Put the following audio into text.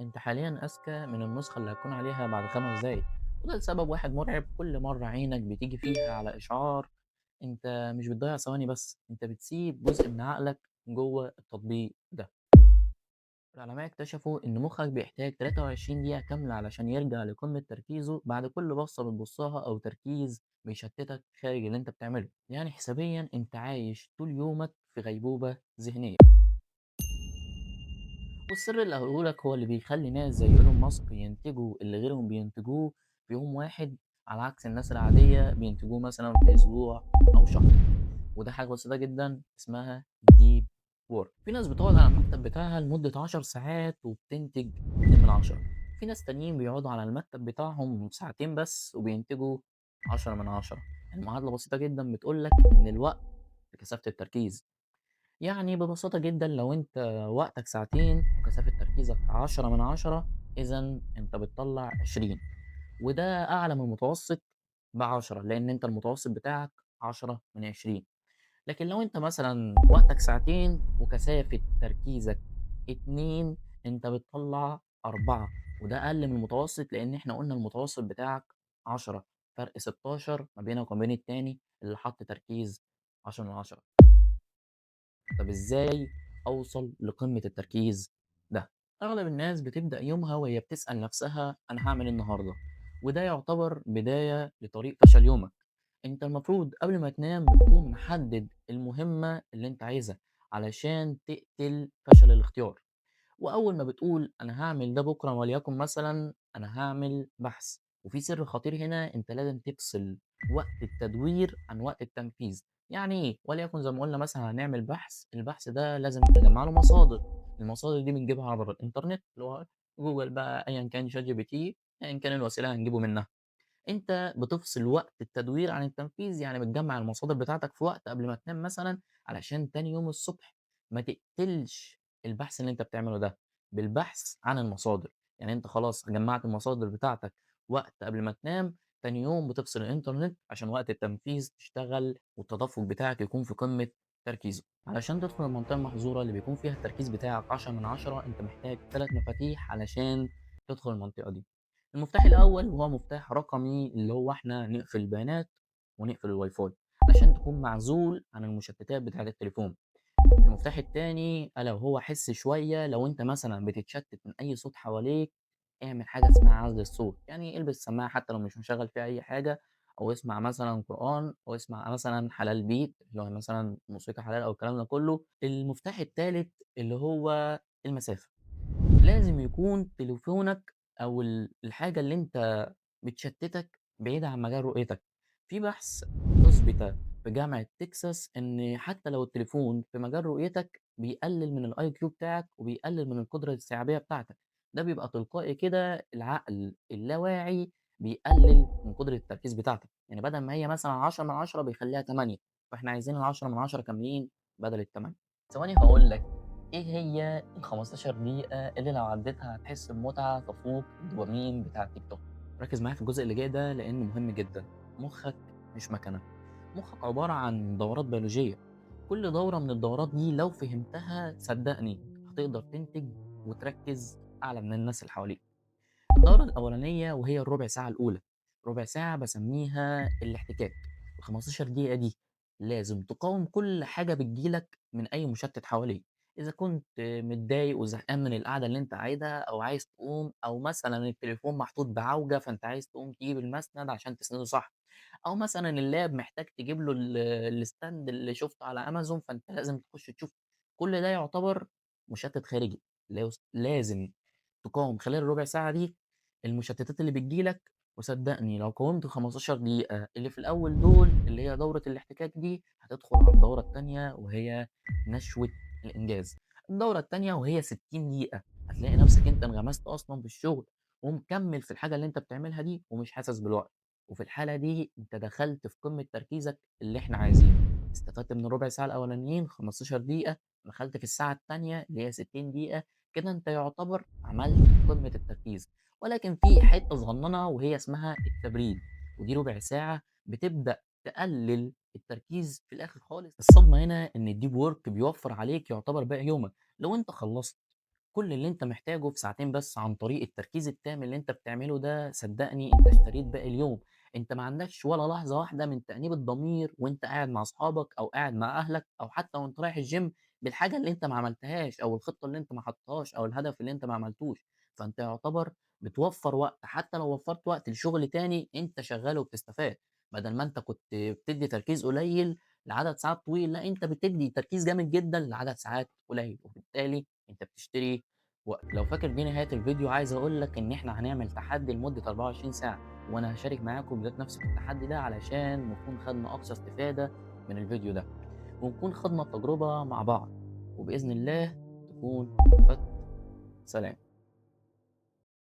أنت حاليًا أذكى من النسخة اللي هتكون عليها بعد 5 دقايق، وده لسبب واحد مرعب. كل مرة عينك بتيجي فيها على إشعار، أنت مش بتضيّع ثواني بس، أنت بتسيب جزء من عقلك جوّه التطبيق ده. العلماء اكتشفوا إن مخك بيحتاج 23 دقيقة كاملة علشان يرجع لقمة تركيزه بعد كل بصة بتبصها أو تركيز بيشتتك خارج اللي أنت بتعمله، يعني حسابيًا أنت عايش طول يومك في غيبوبة ذهنية. والسر اللي هاقوله لك هو اللي بيخلّي ناس زي إيلون ماسك ينتجوا اللي غيرهم بينتجوه في يوم واحد، على عكس الناس العادية بينتجوه مثلًا في أسبوع أو شهر، وده حاجة بسيطة جدًا اسمها deep work. في ناس بتقعد على المكتب بتاعها لمدة 10 ساعات وبتنتج 2 من 10، في ناس تانيين بيقعدوا على المكتب بتاعهم ساعتين بس وبينتجوا 10 من 10. المعادلة بسيطة جدًا بتقول لك إن الوقت بكثافة التركيز. يعني ببساطة جدًا لو أنت وقتك ساعتين وكثافة تركيزك 10 من 10، إذًا أنت بتطلّع 20، وده أعلى من المتوسط ب10، لإن أنت المتوسط بتاعك 10 من 20. لكن لو أنت مثلًا وقتك ساعتين وكثافة تركيزك 2، أنت بتطلّع 4، وده أقل من المتوسط لإن إحنا قُلنا المتوسط بتاعك 10، فرق 16 ما بينك وما بين التاني اللي حَط تركيز 10 من 10. طب إزاي أوصل لقمة التركيز ده؟ أغلب الناس بتبدأ يومها وهي بتسأل نفسها أنا هاعمل إيه النهارده؟ وده يعتبر بداية لطريق فشل يومك. أنت المفروض قبل ما تنام بتكون محدد المهمة اللي أنت عايزها علشان تقتل فشل الاختيار. وأول ما بتقول أنا هاعمل ده بكرة، وليكن مثلًا أنا هاعمل بحث، وفي سر خطير هنا، أنت لازم تفصل وقت التدوير عن وقت التنفيذ. يعني إيه؟ وليكن زي ما قُلنا مثلًا هنعمل بحث، البحث ده لازم نجمّع له مصادر، المصادر دي بنجيبها عبر الإنترنت اللي هو جوجل بقى، أيًا كان ChatGPT، أيًا كان الوسيلة هنجيبه منها. أنت بتفصل وقت التدوير عن التنفيذ، يعني بتجمّع المصادر بتاعتك في وقت قبل ما تنام مثلًا، علشان تاني يوم الصبح ما تقتلش البحث اللي أنت بتعمله ده، بالبحث عن المصادر. يعني أنت خلاص جمّعت المصادر بتاعتك وقت قبل ما تنام، تاني يوم بتفصل الإنترنت عشان وقت التنفيذ تشتغل والتدفق بتاعك يكون في قمة تركيزه. علشان تدخل المنطقة المحظورة اللي بيكون فيها التركيز بتاعك 10 من 10، أنت محتاج 3 مفاتيح علشان تدخل المنطقة دي. المفتاح الأول وهو مفتاح رقمي، اللي هو إحنا نقفل البيانات ونقفل الواي فاي عشان تكون معزول عن المشتتات بتاعة التليفون. المفتاح التاني ألا وهو حِس شوية، لو أنت مثلًا بتتشتت من أي صوت حواليك، اعمل حاجة اسمها عزل الصوت، يعني البس سماعة حتى لو مش مشغّل فيها أي حاجة، أو اسمع مثلًا قرآن، أو اسمع مثلًا حلال beat اللي هو مثلًا موسيقى حلال أو الكلام ده كله. المفتاح التالت اللي هو المسافة. لازم يكون تليفونك أو الحاجة اللي أنت بتشتتك بعيدة عن مجال رؤيتك. في بحث أُثبت في جامعة تكساس إن حتى لو التليفون في مجال رؤيتك بيقلل من الIQ بتاعك وبيقلل من القدرة الاستيعابية بتاعتك، ده بيبقى تلقائي كده، العقل اللاواعي بيقلل من قدرة التركيز بتاعتك، يعني بدل ما هي مثلًا 10 من 10 بيخليها 8، فإحنا عايزين ال10 من 10 كاملين بدل ال8. ثواني هاقول لك إيه هي ال15 دقيقة اللي لو عديتها هتحس بمتعة تفوق الدوبامين بتاع التيك توك. ركز معايا في الجزء اللي جاي ده لأنه مهم جدًا. مخك مش مكنة، مخك عبارة عن دورات بيولوجية، كل دورة من الدورات دي لو فهمتها صدقني هتقدر تنتج وتركز أعلى من الناس اللي حواليك. الدورة الأولانية وهي الربع ساعة الأولى، ربع ساعة باسميها الاحتكاك، ال15 دقيقة دي لازم تقاوم كل حاجة بتيجي لك من أي مشتت حواليك، إذا كنت متضايق وزهقان من القعدة اللي أنت قاعدها أو عايز تقوم، أو مثلًا التليفون محطوط بعوجة فأنت عايز تقوم تجيب المسند عشان تسنده صح، أو مثلًا اللاب محتاج تجيب له الstand اللي شُفته على أمازون فأنت لازم تخش تشوف، كل ده يعتبر مشتت خارجي، لازم تقاوم خلال الربع ساعة دي المشتتات اللي بتيجي لك. وصدقني لو قاومت 15 دقيقة اللي في الأول دول اللي هي دورة الاحتكاك دي، هتدخل على الدورة التانية وهي نشوة الإنجاز. الدورة التانية وهي 60 دقيقة، هتلاقي نفسك أنت انغمست أصلًا في الشغل ومكمل في الحاجة اللي أنت بتعملها دي ومش حاسس بالوقت، وفي الحالة دي أنت دخلت في قمة تركيزك اللي إحنا عايزينه. استفدت من الربع ساعة الأولانيين 15 دقيقة، دخلت في الساعة التانية اللي هي 60 دقيقة، كده أنت يعتبر عملت قمة التركيز. ولكن في حتّة صغنّنة وهي اسمها التبريد، ودي ربع ساعة بتبدأ تقلل التركيز في الآخر خالص. الصدمة هنا إن الdeep work بيوفّر عليك يعتبر باقي يومك، لو أنت خلّصت كل اللي أنت محتاجه في ساعتين بس عن طريق التركيز التام اللي أنت بتعمله ده، صدّقني أنت اشتريت باقي اليوم. أنت ما عندكش ولا لحظة واحدة من تأنيب الضمير وأنت قاعد مع أصحابك أو قاعد مع أهلك أو حتى وأنت رايح الgym بالحاجة اللي أنت ما عملتهاش أو الخطة اللي أنت ما حطيتهاش أو الهدف اللي أنت ما عملتوش. فأنت يعتبر بتوفّر وقت، حتى لو وفّرت وقت لشغل تاني أنت شغّال وبتستفاد، بدل ما أنت كنت بتدّي تركيز قليل لعدد ساعات طويل، لأ أنت بتدّي تركيز جامد جدًا لعدد ساعات قليل، وبالتالي أنت بتشتري وقت. لو فاكر دي نهاية الفيديو، عايز أقول لك إن إحنا هنعمل تحدي لمدة 24 ساعة، وأنا هاشارك معاكم ذات نفسي في التحدي ده علشان نكون خدنا أقصى استفادة من الفيديو ده، ونكون خدنا التجربة مع بعض، وبإذن الله تكون استفدت. سلام.